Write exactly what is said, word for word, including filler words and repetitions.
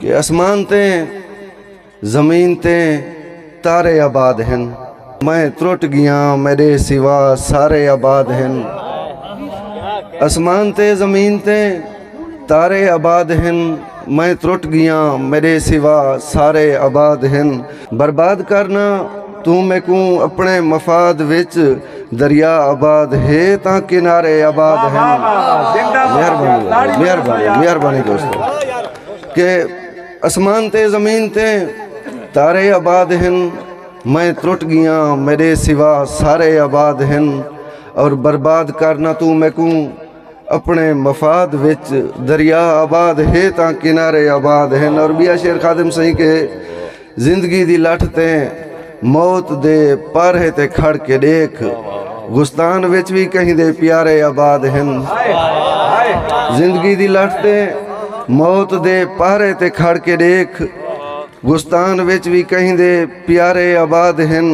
کہ اسمان تے زمین تے تارے آباد ہن۔ میں ترٹ گیاں، میݙے سوا سارے آباد ہن۔ اسمان تے زمین تے تارے آباد ہن۔ میں ترٹ گیاں، میݙے سوا سارے آباد ہن۔ برباد کرنا توں میکوں اپݨے مفاد وچ، دریا آباد ہے تاں کنارے آباد ہن۔ مہربانی، مہربانی، مہربانی دوستو۔ کہ اسمان تے زمین تے تارے آباد ہن۔ میں ترٹ گیاں، میݙے سوا سارے آباد ہن۔ اور برباد کرنا توں میکوں اپݨے مفاد وچ، دریا آباد ہے تاں کنارے آباد ہن۔ اور ٻیا شعر خادم سئیں کہ زندگی دی لٹھ تے موت دے پارے تے کھڑ کے ݙیکھ، گستان وچ وی کہیں دے پیارے آباد ہن۔ زندگی دی لٹھ تے موت دے پارے تے کھڑ کے ݙیکھ، گستان وچ وی کہیں دے پیارے آباد ہن۔